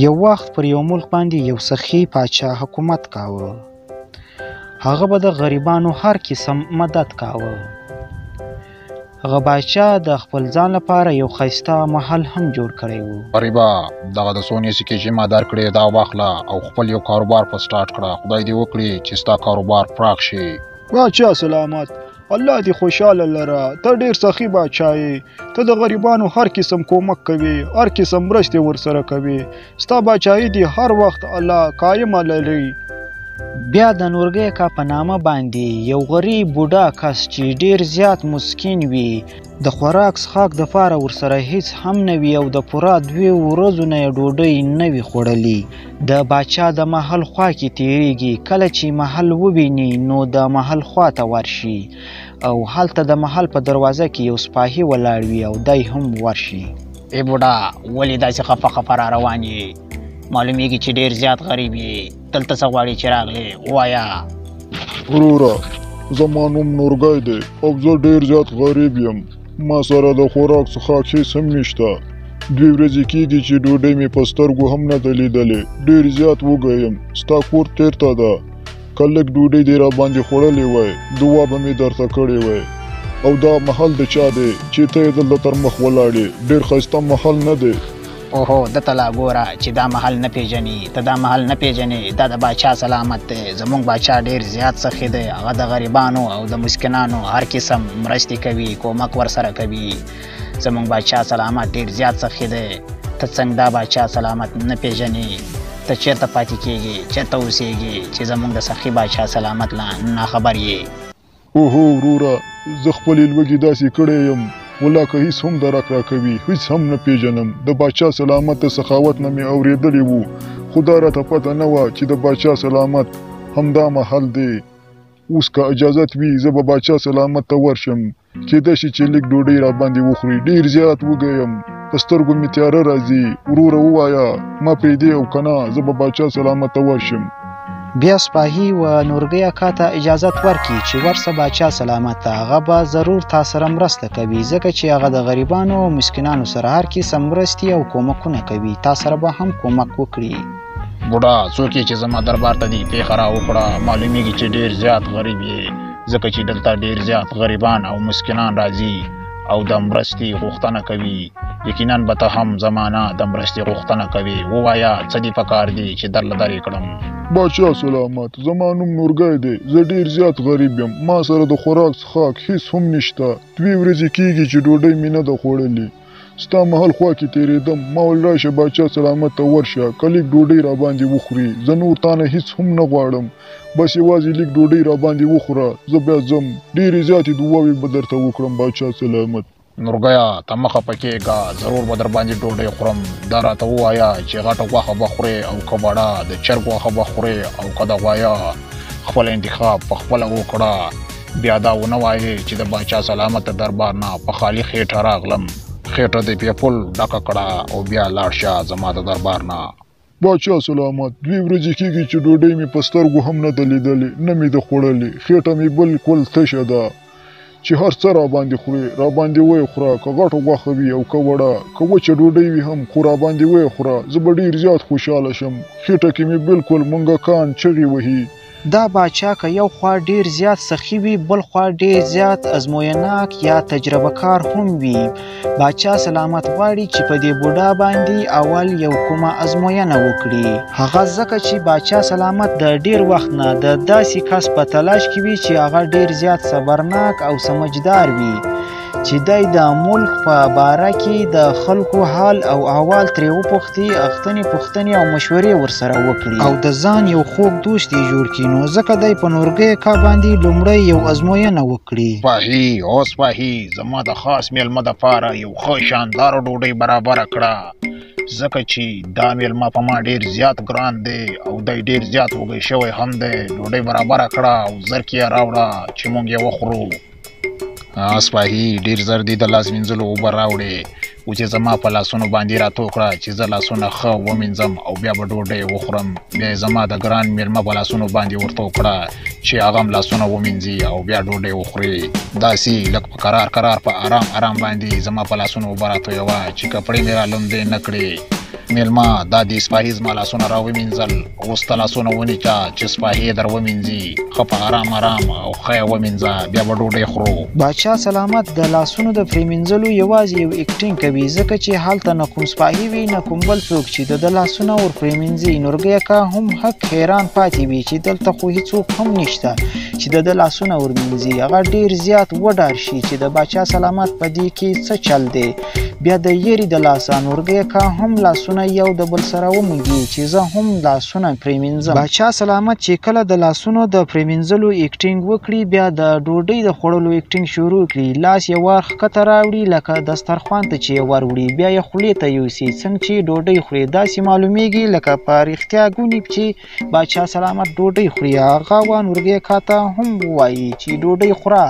یو وخت پر یو ملک باندې یو سخي پاچا حکومت کاوه. هغه به د غریبانو هر قسم مدد کاوه. هغه باچا د خپل ځان لپاره یو ښایسته محل هم جوړ کړی و. غریبه، دغه د سونې سکې چې ما درکړې دا واخله او خپل یو کاروبار په سټارټ کړه. خدای دې وکړي چې ستا کاروبار پراخ شي. باچا سلامت، الله دې خوشحاله لره. ته ډېر سخي باچا یې، ته د غریبانو هر قسم کومک کوې، هر قسم مرستې ورسره کوې. ستا باچاهي دې هر وخت الله قایمه لري. بیا د نورګی کا په نامه باندې یو غریب بوډا کس چې ډیر زیات مسکین وي، د خوراک څښاک دپاره ورسره هیڅ هم نه وي او د پوره دوو ورځو نه یې ډوډۍ نه وي خوړلي، د باچا د محل خوا کې تیریږي. کله چې محل وویني نو د محل خوا ته ورشي او هلته د محل په دروازه کې یو سپاهي ولاړ وي او دی هم ورشي. ای بوډا، ولې داسې خفه خفه را روان یې؟ معلومیږي چې ډیر زیات غریب یې. دلته څه غواړې چې راغلې؟ ووایه. وروره، زما نوم نورګی دی او زه ډیر زیات غریب یم. ما سره د خوراک څښاک هیڅ هم نشته. دوې ورځې کیږي چې ډوډۍ مې په سترګو هم نه ده لیدلې. ډیر زیات وږی یم. ستا کور چېرته ده؟ که لږ ډوډۍ دې راباندې خوړلې وای، دعا به مې درته کړې وای. او دا محل د چا دی چې ته یې دلته تر مخ ولاړ یې؟ ډېر ښایسته محل نه دی. اوهو، ده ته لا ګوره چې دا محل نه پیژني. ته دا محل نه پیژنې؟ دا د باچا سلامت دی. زموږ باچا ډیر زیات سخي دی. هغه د غریبانو او د مسکنانو هر قسم مرستې کوي، کومک ورسره کوي. زموږ باچا سلامت ډیر زیات سخي دی. ته څنګه دا باچا سلامت نه پیژنې؟ ته چېرته پاتې کیږي، چېرته اوسېږي چې زموږ د سخي باچا سلامت لا ناخبر یې؟ اوهو وروره، زه خپلې لوږې داسې کړی یم، ولا که هیڅ هم درک راکوي، هیڅ هم نه پیژنم. د باچا سلامت د سخاوت نه مې اورېدلې وو، خو دا راته پته نه وه چې د باچا سلامت همدا محل دی. اوس که اجازت وي زه به باچا سلامت ته ورشم. کېدای شي چې لږ ډوډۍ راباندې وخوري. ډېر زیات وږی یم، په سترګو مې تیاره راځي. وروره ووایه، ما پرېږدې او که نه زه به باچا سلامت ته ورشم. بیا سپاهي و نورګی اکا ته اجازت ورکړي چې ورسه باچا سلامت ته، هغه به ضرور تا سره مرسته کوي، ځکه چې هغه د غریبانو او مسکینانو سره هر قسم مرستې او کومکونه کوي، تا سره به هم کومک وکړي. بوډا، څوک یې چې زما دربار ته دې پېښه را وکړه؟ معلومیږي چې ډېر زیات غریب یې، ځکه چې دلته ډېر زیات غریبان او مسکینان راځي او د مرستې غوښتنه کوي. یقینا به ته هم زما نه د مرستې غوښتنه کوې. ووایه، څه دې پکار دي چې درله درې کړم؟ باچا سلامت، زما نوم نورګی دی. زه ډېر زیات غریب یم. ما سره د خوراک څښاک هیڅ هم نشته. دوې ورځې کیږي چې ډوډۍ مې نه ده خوړلې. ستا محل خوا کې تېرېدم، ما ویل راشه باچا سلامت ته ورشه، که لږ ډوډۍ راباندې وخوري. زه نور تا نه هیڅ هم نه غواړم، بس یوازې لږ ډوډۍ راباندې وخوره، زه بیا ځم. ډېرې زیاتې دعاوې به درته وکړم باچا سلامت. نورګیه، ته مه خفه کېږه، ضرور به در باندې ډوډۍ خورم. دا راته ووایه چې غټه غوښه به خورې او که وړه؟ د چرګ غوښه به خورې او که د غوایه؟ خپل انتخاب په خپله وکړه. بیا دا ونه وایې چې د باچا سلامت د دربار نه په خالي خېټه راغلم. خېټه دې پې پل ډکه کړه او بیا لاړ شه زما د دربار نه. باچا سلامت، دوې ورځې کېږي چې ډوډۍ مې په سترګو هم نه ده لیدلې، نه مې ده خوړلې. خېټه مې بالکل تشه ده. چې هر څه راباندې خورې راباندې ویې خوره، که غټه غوښه وي او که وړه، که وچه ډوډۍ وي هم، خو راباندې ویې خوره، زه به ډېر زیات خوشحاله شم. خېټه کې مې بالکل منګکان چغې وهي. دا باچا که یو خوا ډیر زیات سخي وي، بل خوا ډیر زیات ازمویناک یا تجربه کار هم وي. باچا سلامت غواړي چې په دې بوډا باندې اول یو کومه ازموینه وکړي. هغه ځکه چې باچا سلامت د ډیر وخت نه د داسې کس په تلاش کې وي چې هغه ډیر زیات صبرناک او سمجدار وي، چې دی د ملک په باره کې د خلکو حال او احوال ترې وپوښتي، اختنې پوښتنې او مشورې ورسره وکړي او د ځان یو خوږ دوست یې جوړ کړي. نو ځکه دی په نورګی کا باندې لومړی یو ازموینه وکړي. سپاهي، او سپاهي، زما د خاص مېلمه دپاره یو ښه شانداره ډوډۍ برابره کړه، ځکه چې دا مېلمه په ما ډېر زیات ګران دی او دی ډېر زیات وږی شوی هم دی. ډوډۍ برابره کړه او زر کې یې راوړه چې موږ یې وخورو. سپاهي، ډېر زر دې د لاس مینځلو اوبه راوړې، اوس یې زما په لاسونو باندې راتو کړه چې زه لاسونه ښه ومینځم او بیا به ډوډۍ وخورم. بیا یې زما د ګران مېلمه په لاسونو باندې ورتو کړه چې هغه هم لاسونه ومینځي او بیا ډوډۍ وخوري. داسې لږ په کرار کرار په آرام آرام باندې زما په لاسونو اوبه راتویوه چې کپړې مې رالوندې نه کړې. میلمه، دا دې سپاهي زما لاسونه راومینځل، اوس ته لاسونه ونیسه چې سپاهي در ومینځي. ښه په ارام ارام او ښه یې ومینځه، بیا به ډوډۍ خورو. باچا سلامت د لاسونو د پرېمینځلو یوازې یو اکټینګ کوي، ځکه چې هلته نه کوم سپاهي وي نه کوم بل څوک چې د ده لاسونه ور پرېمینځي. نورګی اکا هم حق حیران پاتې وي چې دلته خو هیڅوک هم نشته چې د ده لاسونه ورمینځي. هغه ډیر زیات وډار شي چې د باچا سلامت په دې کې څه چل دی. بیا د یرې د لاسه نورګی اکا هم لاسونه یو د بل سره ومږي چې زه هم لاسونه پرېمینځم. باچا سلامت چې کله د لاسونو د پرېمینځلو اکټینګ وکړي، بیا د ډوډۍ د خوړلو اکټینګ شروع کړي. لاس یې ور ښکته راوړي لکه دسترخوان ته چې یې ور وړي، بیا یې خولې ته یوسي. څنګه چې ډوډۍ خوري داسې معلومیږي لکه په رښتیا ګوني چې باچا سلامت ډوډۍ خوري. هغه و نورګی اکا ته هم ووایي چې ډوډۍ خوره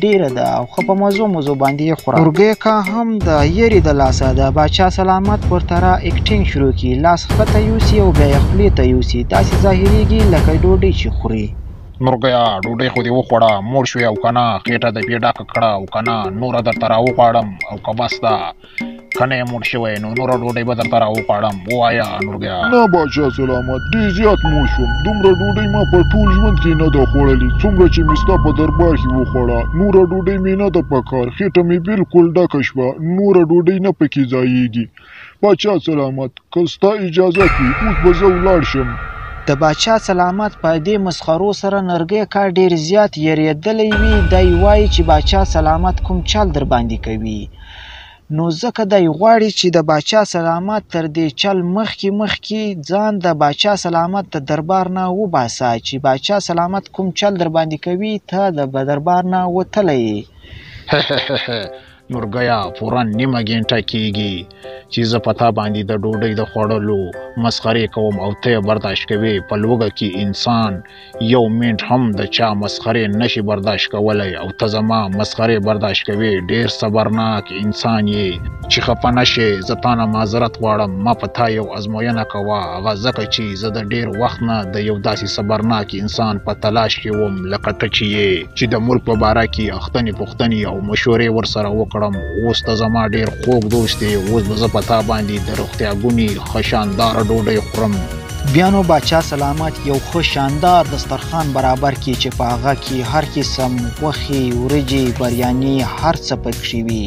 ډېره ده او ښه په مزو مزو باندې یې خوره. نورګی اکا هم د یرې د لاسه د باچا سلامت پر ترا اکټینګ شروع کړي، لاس ښکته یوسي او بیا یې خولې ته یوسي، داسې ظاهریږي لکه ډوډۍ چې خوري. نورګیه، ډوډۍ خو دې وخوړه، موړ شوې او که نه؟ خېټه دې پرې ډکه کړه او که نه؟ نوره درته راوغواړم او که بس ده؟ که نه یې موړ شوی نو نوره ډوډۍ به درته راوغواړم. ووایه نورګیه. نه باچا سلامت، ډېر زیات موړ شوم. دومره ډوډۍ ما په ټول ژوند کې نه ده خوړلې څومره چې مې ستا په دربار کې وخوړه. نوره ډوډۍ مې نه ده پکار، خېټه مې بالکل ډکه شوه، نوره ډوډۍ نه پکې ځایېږي. باچا سلامت، که ستا اجازت وي اوس به زه ولاړ شم. د باچا سلامت په دې مسخرو سره نرګی اکا ډېر زیات یریدلی وي. دی وایي چې باچا سلامت کوم چل در باندې کوي، نو ځکه دی غواړي چې د باچا سلامت تر دې چل مخکې مخکې ځان د باچا سلامت د دربار نه وباسه، چې باچا سلامت کوم چل در باندې کوي ته د دربار نه وتلی یې. نورګیه، پوره نیمه ګنټه کیږي چې زه په تا باندې د ډوډۍ د خوړلو مسخرې کوم او ته یې برداشت کوې. په لوږه کې انسان یو منټ هم د چا مسخرې نشي برداشت کولی او ته زما مسخرې برداشت کوې. ډېر صبرناک انسان یې. چې خفه نه شې زه تا نه معذرت غواړم، ما په تا یو ازموینه کوه، هغه ځکه چې زه د ډېر وخت نه د یو داسې صبرناک انسان په تلاش کې وم لکه ته چې یې، چې د ملک په باره کې اختنې پوښتنې او مشورې ورسره وکړم. اوس ته زما ډېر خوږ دوست یې، اوس به زه په تا باندې د روغتیاګونې ښه شانداره ډوډۍ خورم. بیا نو باچا سلامت یو ښه شاندار دسترخوان برابر کړي چې په هغه کې هر قسم غوښې، وریجې، بریاني هر څه پکښې وي.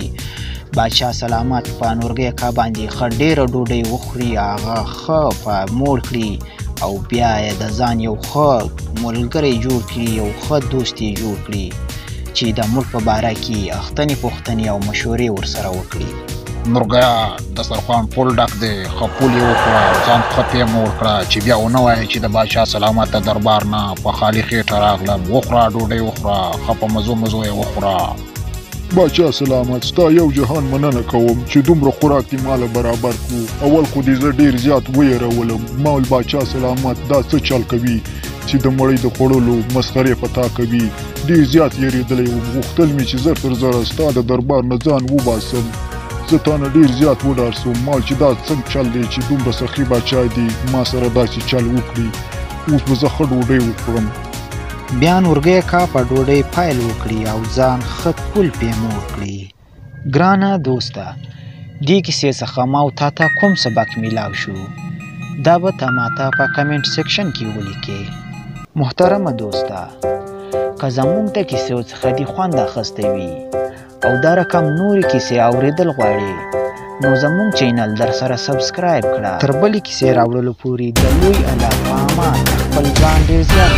باچا سلامت په نورګی اکا باندې ښه ډېره ډوډۍ وخوري، هغه ښه په موړ کړي او بیا یې د ځان یو ښه ملګری جوړ کړي، یو ښه دوست یې جوړ کړي چې د ملک په باره کې اختنې پوښتنې او مشورې ورسره وکړي. نورګیه، دسترخوان ټول ډک دی، ښه پول یې وخوره، ځان ښه پې موړ کړه چې بیا ونه وایې چې د باچا سلامت د دربار نه په خالي خېټه راغلم. وخوره ډوډۍ وخوره، ښه په مزو مزو یې وخوره. باچا سلامت، ستا یو جهان مننه کوم چې دومره خوراک دې ماله برابر کړو. اول خو دې زه ډېر زیات ویرولم، مال باچا سلامت دا څه چل کوي چې د مړۍ د خوړلو مسخرې په تا کوي. ډېر زیات یریدلی وم، غوښتل مې چې زر تر زره ستا د دربار نه ځان وباسم. زه تا نه ډېر زیات وډار سوم، مال چې دا څنګه چل دی چې دومره سخي باچا دی ما سره داسې چل وکړي. اوس به زه ښه ډوډۍ وخورم. بیا نورګی اکا په ډوډۍ پیل وکړي او ځان ښه پول پې موړ کړي. ګرانه دوسته، دې کیسې څخه ما او تا ته کوم سبق میلاو شو؟ دا به ته ماته په کمنټ سیکشن کې ولیکې. محترمه دوسته، که زموږ د کیسو څخه دې خوند اخیستی وي او دا رقم نورې کیسې اورېدل غواړې نو زموږ چینل در سره سبسکرایب کړه. تر بلې کیسې راوړلو پورې د لوی الله په امان. خپل ځان ډېر زیات